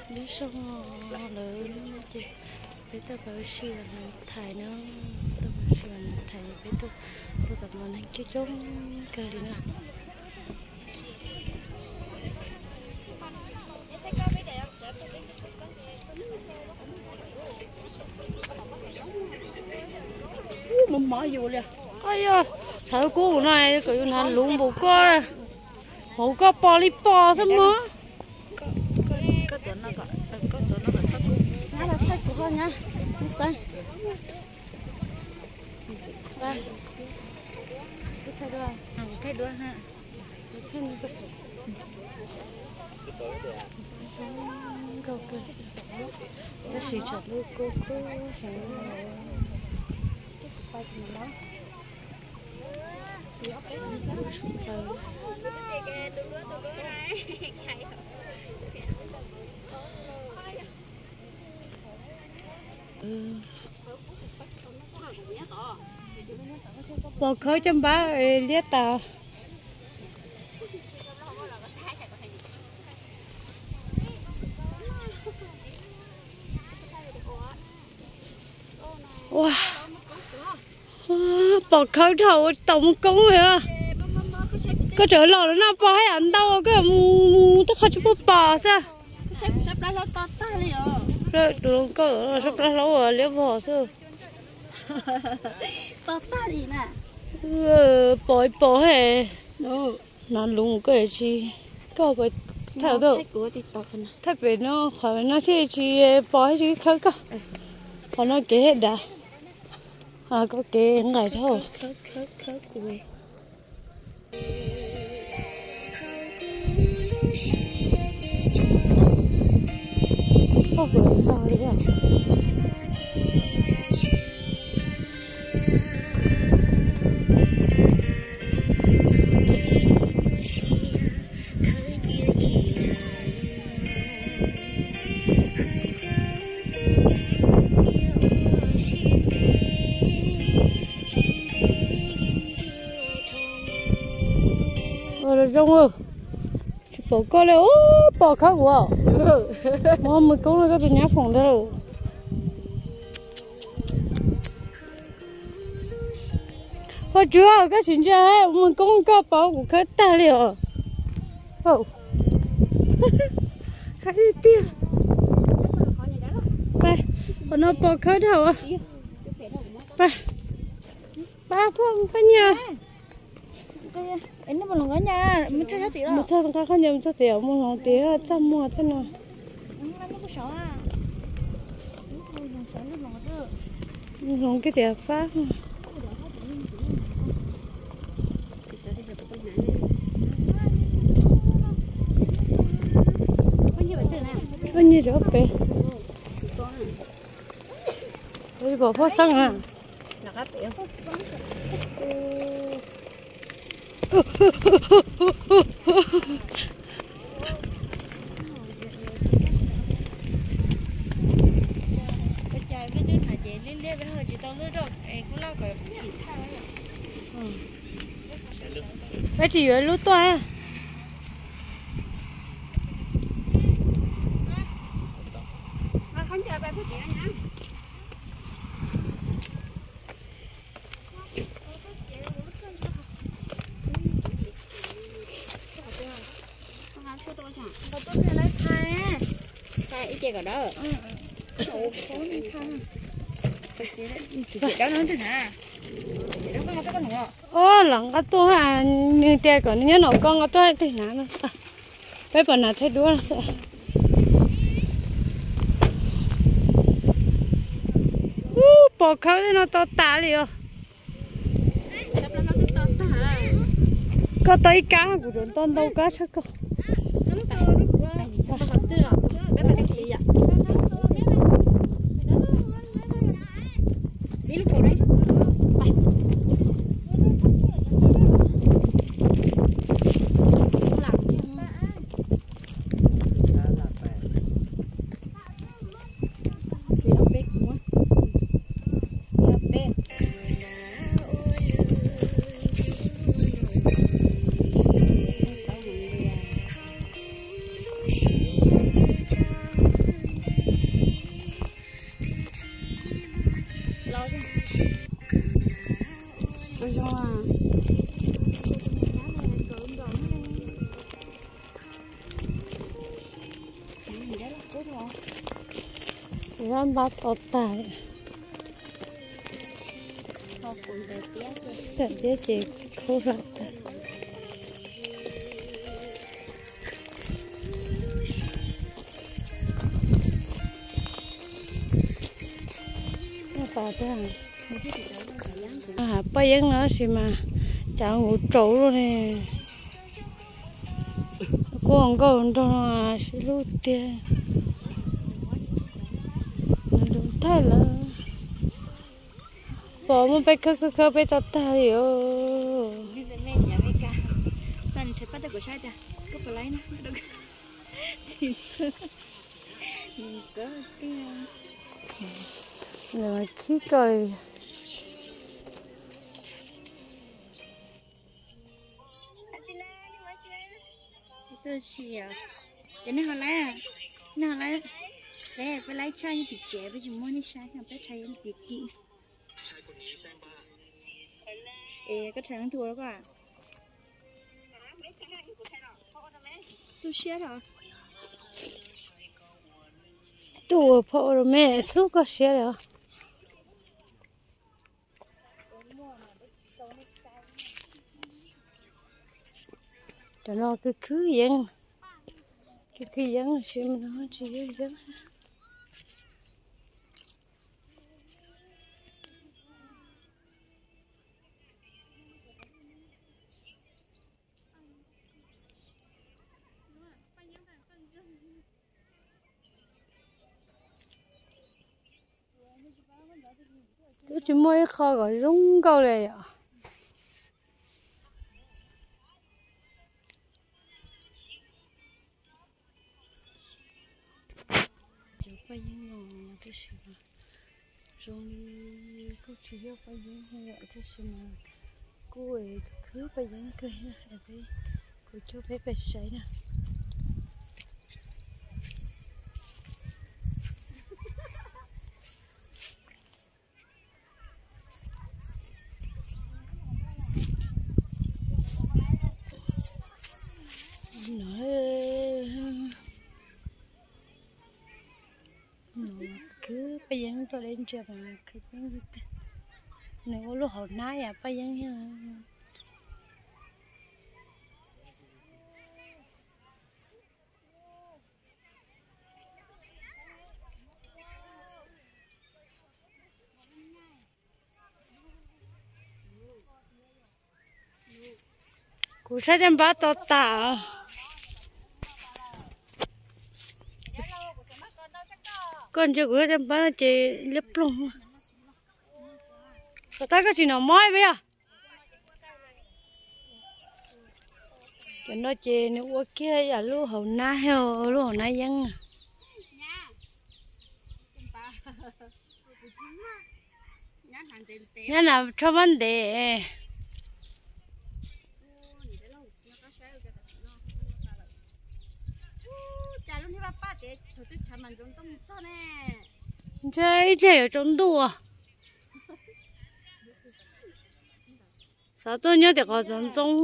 Nyob zoo lawm ces peb tuaj pab sib tham na, tuaj pab sib tham peb tuaj txog tom no neeg coob coob kawg li na. Ub, mos mos yus li. Yog, thaum kub no kom yus hnav luv npaum koj, hauv koj pos li pos xwb mog. Thaij kuv ho nyab, xav. Tab sis tsam lub kub kub heev. Pos khawb coj npab liab tas. Ua, pos khawb dhau ua tsis tau mus koob li. Koj tseem los lawm no pos haj yam ntau, koj mus mus tej qhov tsis pub pos xwb. Koj sab plab hlaub uas liab vog xwb. Pos ib pos he, hnav luv koj tsis, koj puas thaij, thaij pem no qhov no thiaj tsis pos thiab tsis khawb koj. Qhov no kev haj dav, koj kev nqaim dhau. Zoo, tsis pom koj li, pos khawb kuv. Mus mus koob no koj tus nyab foom ntag lauj. Ua tsuav koj tsis ntsia, mus koob koj pos kuv khawb tag li os. Hais tiag. Qhov no pos khawb dhau. Pab phooj koj nyiam. Mus txog nqa koj nyiam mus txog tias mus hloov tias txaj muag thiab no. Mus hloov kiag tias fab. Koj nyiam rau pem. Pom poj xeeb na. Peb tsis yuav lub tuaj. Ob, los nqa tuaj, nws tias kom nws nyob no koj nqa tuaj tej hnav no xwb. Peb pom hnav thaij duab xwb. Ub, pos khawb tej no to tas li os. Koj tau ib kab, kuv rov tau ntau kab tshaj koj. Zab npab to tag li. Tawm tiab ces khaub zab tag. Paj yeeb no tab sis mas cas nkuv tsaus luaj ne. Kuj nkauj nraug no sib hlub tiag. Nws zoo thaij lawm. Pom muaj peb khawb khawb khawb peb to tag li os. Khib koj li. Ces nej ho laib, nej ho laib, peb laib tshaj nyob tim tsev peb tsis muab nej saib, peb rhais tim tim. Es koj rhais leej twg ua rau koj? Xub siab os. Tuaj ua phauj ua rau me xub koj siab li os. Cov no khwv khwv yeeb, khwv khwv yeeb sis mas no tsis yog yeeb. Twb tsis muaj ib qho kom zoo nkauj li yom. Cov paj yeeb no tab sis mas zoo li kuj tsis yog paj yeeb yom, tab sis mas kuj khwv paj yeeb kawg thiab. Kuv coj peb pais saib na. Khwv paj yeeb tuaj deb ntsia mas khwv yeeb, nws ua lub hauv hnab yam paj yeeb. Kuv saib caj npab to tas. Koj ntsia kuv saib caj npab no ces liab ploog. Tom qab koj tsis nov mob peb yog. Cov no ces nws ua kiag yam lub hauv nab, lub hauv nab yeeb. Nyab nas rho mab ntev. Ntshe ib pliag yuav tsaus ntuj. Xav tuaj nyob tim qhov ntxoov ntxoo.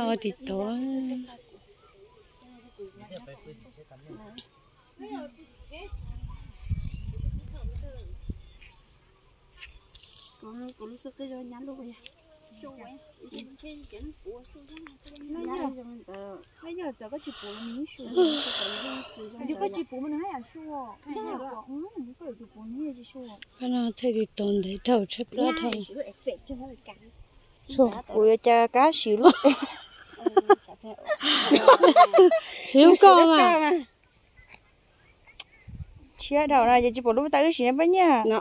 Ua tim tod. Koj no thiaj li tau ntev dhau tshaj plaub dhau. Kuv yuav cas kab siv lub. Siv lub koj mas. Tshiab dhau no ces tsis pom lub tau wb siv na pab nyiaj no.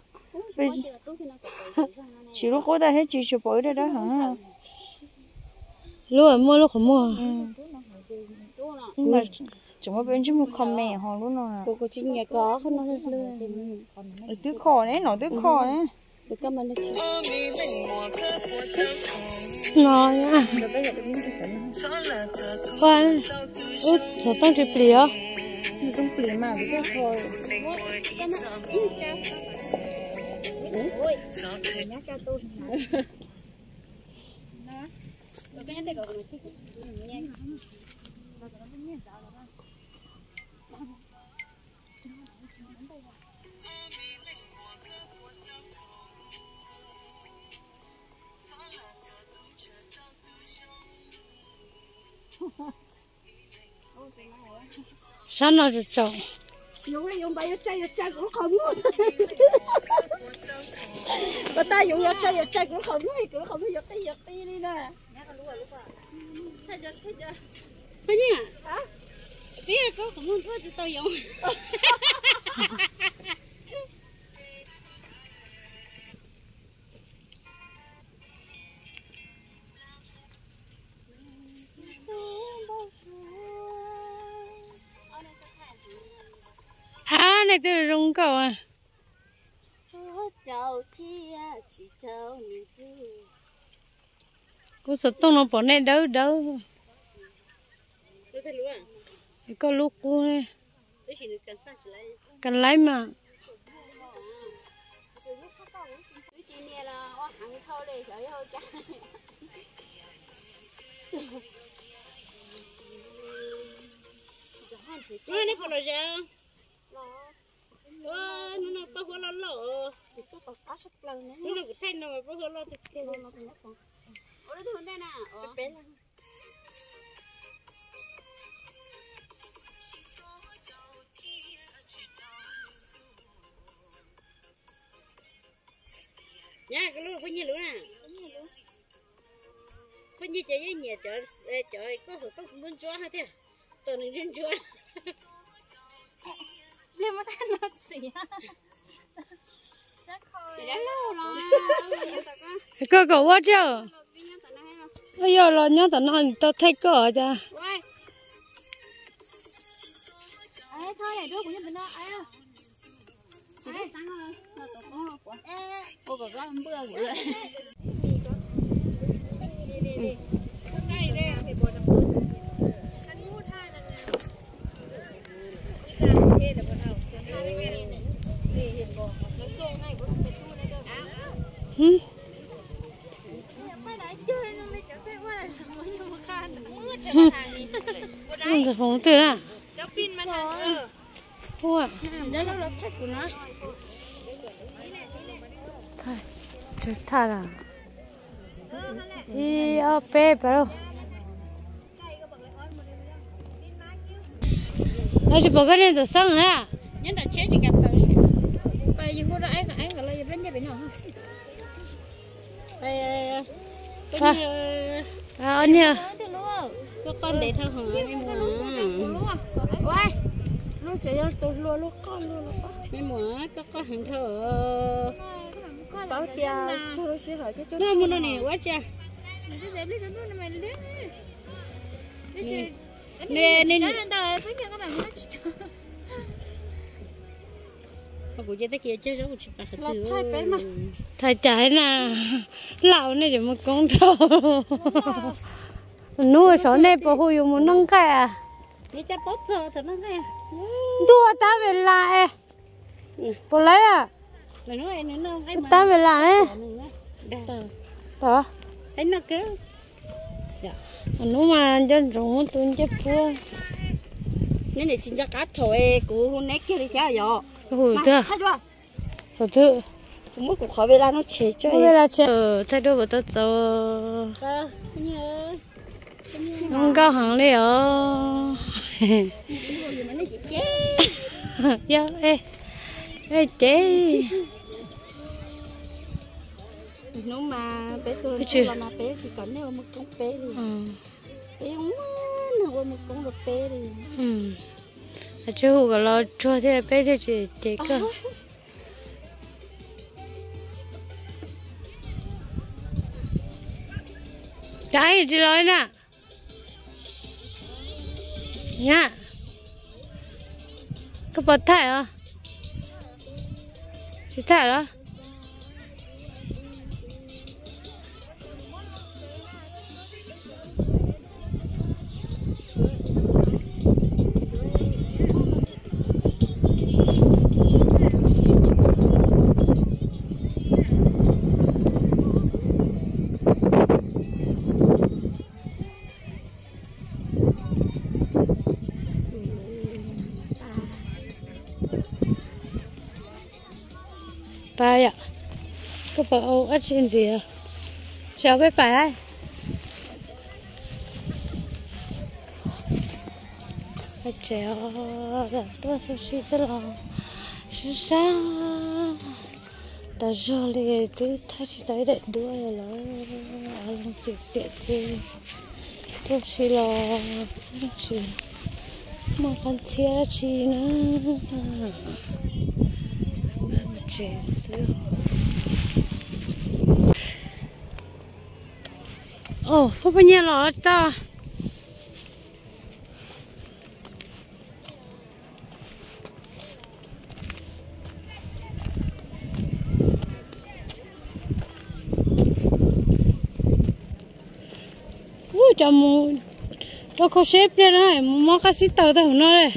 Tsis lub qub tag thiab tsis tshua pom wb dawb dawb heev. Lub muaj lub qhov muag. Tseem muaj peb ntsej muag comment ho lub no. Twb kho ne, no twb kho ne. No, ub, xov tooj tsis plis os. Sab no tsaus tsaus. Koj tab yuav yuav tsaug yuav tsaug kuv lub qhov muag, kuv lub qhov muag yuav qij yuav qij li na. Peb, koj qhov muag ntxuaj tsis tau yoov. Ab, nej twb zoo nkauj. Kuv xov tooj no pom nej dawb dawb. Koj lub qub, ka laib mas. Hnub no paj huab loj loj. Hnub no kuv thaij no mas paj huab loj tiag tiag. Nyab, koj lub phooj ywg lub na. Phooj ywg ces yeej nyiam cov, cov koj xov tooj ntsuab ntsuab thiab. Tos nws ntsuab ntsuab. Koj kom ua tsi, yog los nyob tom no tau thaij koj cas. Ntxawm Foom twg na? Ua, thaij, thaij, ib ob peb pab lauj. Tsis pom koj niag Ntxawm Xeeb na. Niag, koj qoj ntev dhau heev, me muam. Me muam, koj qoj heev dhau. Koj mus no nim ua tsi? Kuv ces tag kis cog zaub kuv tsis pom qhov twg. Thaij cas na, lam nej cov mus koob dhau. Hnub saum nej puas hu yus mus noj nqaij? Ntuj, tab vem las es, puas lawv, tab vem las ne. Hnub mas nco ntsoov muab tus ncej puab. Neb tsis nco qab thaum kuv hu neb kiag li thiab yom. Hu tiag. Thaum twg? Kuv muab kuv qhov vela no tshem tso. Vela tshem, thaij duab puas tau txaus. Zoo nkauj heev li os. Yog, e, e, ces hnub mas peb tuaj los mas peb tsis kom nej ua mus koob peb li. Peb ua mus koob rau peb li. Tsis hu kom los tsuag thiab peb thiaj tsis ces koj. Cas tsis los li na? Nyab, koj puas thaij os? Tsis thaij los? Pab yom, koj puas ua dab tsi ntxiv? Tsis ua peb pais. Pab tsev os, tuaj xauj sib xwb los sab sab. Tas zog li twb thaij tsis tau ib daim duab lawm, av loo xiam xiam ces tuaj si los tsis muaj qab ntxhiab dab tsi na. Tsev xwb. Os, phob phob nyiaj los tsis tau. Ub, cov mus rau khau seb pliag na, mus mob qab xib taws tau hauv no li.